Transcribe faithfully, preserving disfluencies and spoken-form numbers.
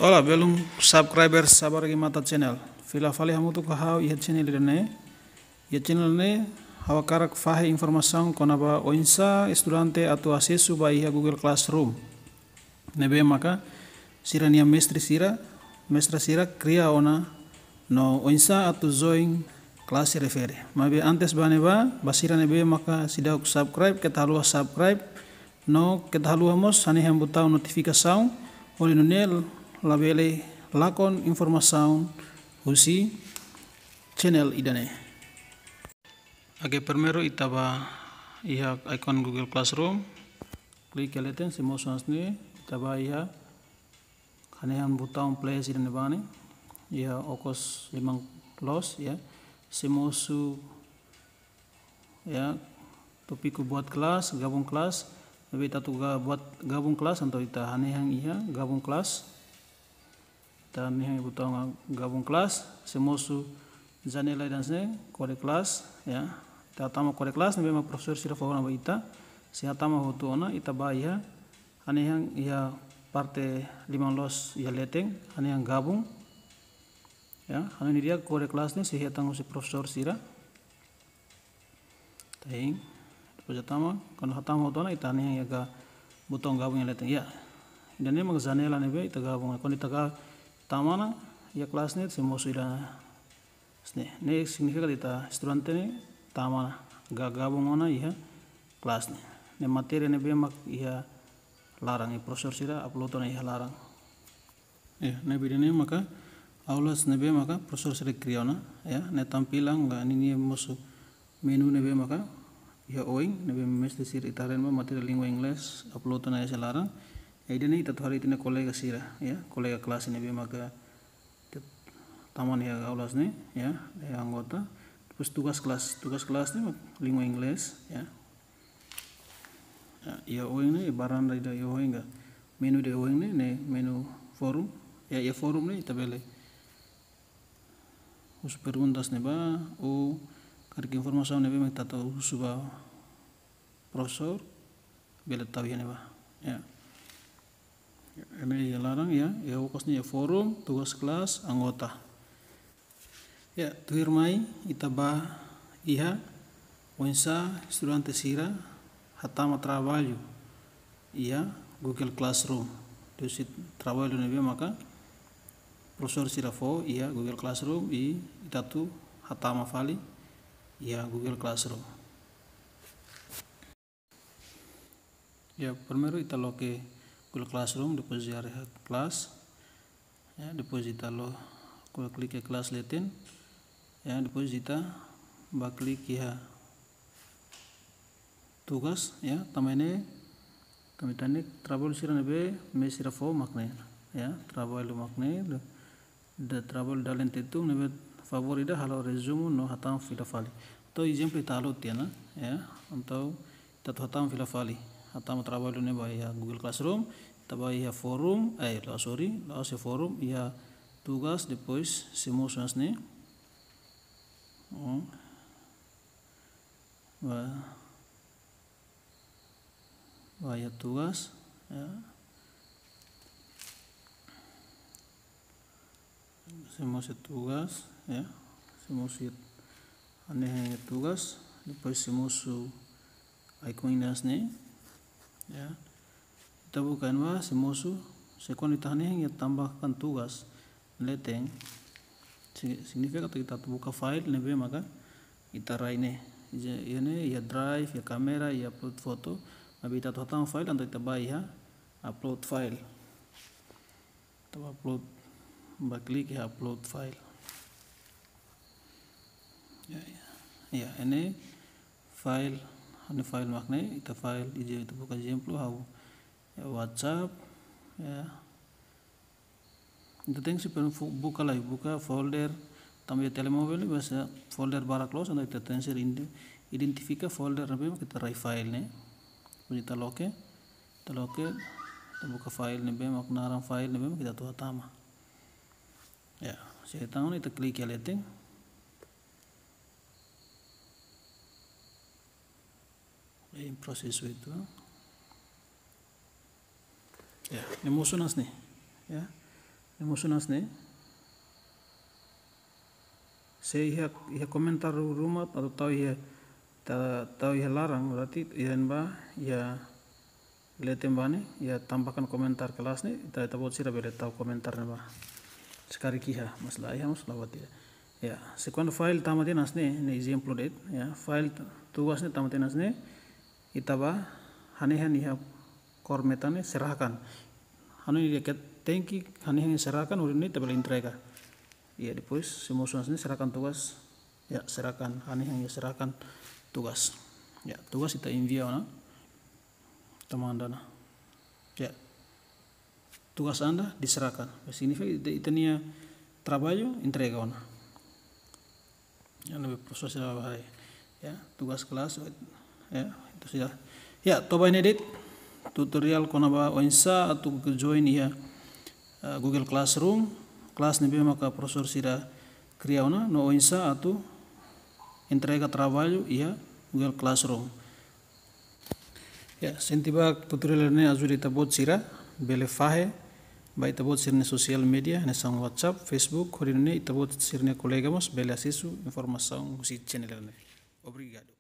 Olá, belun subscriber Sabar Gimata Channel. Fila fali hamutuk ho ha'u iha channel ida-ne'e. Iha channel ne'e ha'u hakarak fahe informasaun kona-ba oinsá estudante atu asesu ba iha Google Classroom. Ne'ebé maka sira-nia mestre sira, mestra sira kria ona no oinsá atu join klase refere. Maibé antes ba ne'ebá, ba sira ne'ebé maka seidauk subscribe, keta haluha subscribe, no keta haluha mós hanehan butaun notifikasaun, hodi nune'e labele lakon informasaun husi channel ida-ne'e. Oke, primeiru ita ba iha icon Google Classroom, klik iha leten, sei mosu hanesan ne'e, ita ba iha hanehan butaun plus ida-ne'ebá ne'e, iha okos liman loos, ya, sei mosu, ya, tópiku buat kelas, gabung kelas, maibé ita atu ga-, buat gabung kelas, entaun ita hanehan iha gabung kelas, ita hanehan iha butaun gabung kelas, sei mosu janela ida hanesan ne'e, kode kelas, ya, ita hatama kode kelas, ne'ebé mak profesór sira fó ona ba ita, sei hatama hotu ona, ita ba iha, hanehan iha parte liman loos iha leten, hanehan gabung. Ya, hanoin di'ak kode kelas ne'e sei hetan husi profesór sira. Ita hein, depois hatama, kuandu hatama hotu ona ita hanehan iha ga-, butaun gabung iha leten. Ya, ida-ne'e mak janela ne'ebé ita gabung. Kuandu ita ga-, tama ona iha kelas ne'e sei mosu ida hanesan ne'e. Ne'e signifika katak ita estudante ne'e tama ona, ga-, gabung ona iha kelas ne'e. Ne'e matéria ne'ebé mak iha laran, i profesór sira upload ona iha laran. Ya, ne'ebé ida-ne'e maka aulas ne'ebé maka profesór sira kria ona, ya, ne'e tampilan ka ninia mosu menu ne'ebé maka iha oin, ne'ebé mestre sira ita haree ba matéria língua inglés upload ona iha laran. Ya, ida-ne'e ita atu haree ita-nia kolega sira, ya, kolega kelas ne'ebé maka tama ona iha aulas ne'e, ya, iha anggota. Depois tugas kelas, tugas kelas ne'e mak língua inglés, ya. Ya, iha oin ne'e, varanda ida iha oin ka, menu ida iha oin ne'e, ne'e menu forum. Ya, iha forum ne'e ita bele husu perguntas ne'ebá, ou karik informasaun ne'ebé mak ita atu husu ba profesór, bele tau iha ne'ebá. Ya. Ne'e iha laran, ya, iha okos ne'e iha forum, tugas kelas, anggota. Ya, tuirmai ita ba iha oinsá estudante sira hatama traballu iha Google Classroom. Husi traballu ne'ebé maka profesór sira fó iha Google Classroom, i ita atu hatama fali iha Google Classroom. Ya, primeiru ita loke Google Classroom, depois iha rehat kelas. Ya, depois ita lo, klik iha kelas leten. Ya, depois ita ba klik iha tugas, ya, tanba ne'e, tanba ne'e traballu sira ne'ebé mestre sira fó mak ne'e, ya, traballu mak ne'e, de, de traballu dalen tetun ne'ebé favór ida halo rezumu no hatama fila fali. Entaun ezemplu ita halo tiha ona, ya, entaun ita atu hatama fila fali. Hatama traballu ne'e ba iha Google Classroom, ita ba iha forum, eh, la, sorry, la'ós iha forum, iha tugas, depois sei mosu hanesan ne'e. Hmm. Ba, ba iha tugas, ya. Sei mosu tugas, ya. Sei mosu hanehan iha tugas, depois sei mosu icon ida hanesan ne'e, ya. Ita buka iha ne'ebá, sei mosu, se kuandu ita hanehan iha tambahkan tugas, leten, si-, signifika katak ita atu buka file ne'ebé maka ita rai ne'e. Iha, iha ne'e, iha drive, iha kámera, iha upload foto, maibé ita atu hatama file, entaun ita ba iha upload file. Ita ba upload, ba klik iha upload file. Ya, ya. Ya, ne'e file, ne'e file mak ne'e, ita file, ita buka ezemplu, ha'u, ya, WhatsApp, ya. Ita tenke sempre fu-, buka lai, buka folder, tanba iha telemóvel ne'e biasa folder barak loos, entaun ita tenke sempre inde-, identifika folder ne'ebé mak ita rai file ne'e. Depois ita loke, ita loke, ita buka file ne'ebé mak naran file ne'ebé mak ita atu hatama. Ya, se ita ona ita klik iha leten. Em prosesu itu. Ya, ne'e mosu hanesan ne'e. Ya. Ema mosu hanesan ne'e. Se iha, iha komentar ru-, ruma atu tau iha, ta-, tau iha laran, berarti iha ne'ebá, iha leten bá ne'e, iha tambahkan komentar kelas ne'e, ita, ita-boot sira bele tau komentar ne'ebá. Se karik iha, mas la iha, mas la buat ida. Ya, se kuandu file tama tiha hanesan ne'e, ne'e ezemplu de'it, ya, file t-, tugas ne'e tama tiha hanesan ne'e, ita bá hanehan iha kór metan ne'e serahkan. Hanoin dehan katak tenke hanehan iha serahkan, hodi nune'e ita bele entrega. Ya, depois se mosu hanesan ne'e serahkan tugas. Ya, serahkan, hanehan iha serahkan tugas. Ya, tugas ita envia ona. Ita manda ona. Ya. Tugas Anda diserahkan. Signifika ita, ita-nia traballu entrega ona. Ya, ne'ebé profesór sira bá haree. Ya, tugas kelas, ya, itu sudah. Ya, to'o ba iha ne'e de'it tutoriál kona-ba oinsá atu join iha, eh, Google Classroom, kelas ne'ebé maka profesór sira kria ona, no oinsá atu entrega traballu iha Google Classroom. Ya, sente ba tutoriál ne'e ajuda ita-boot sira, bele fahe ba ita-boot sira-nia sosiál media, hanesan WhatsApp, Facebook, hodi nune'e ita-boot sira-nia kolega mós bele asesu informasaun husi channel ne'e. Obrigadu.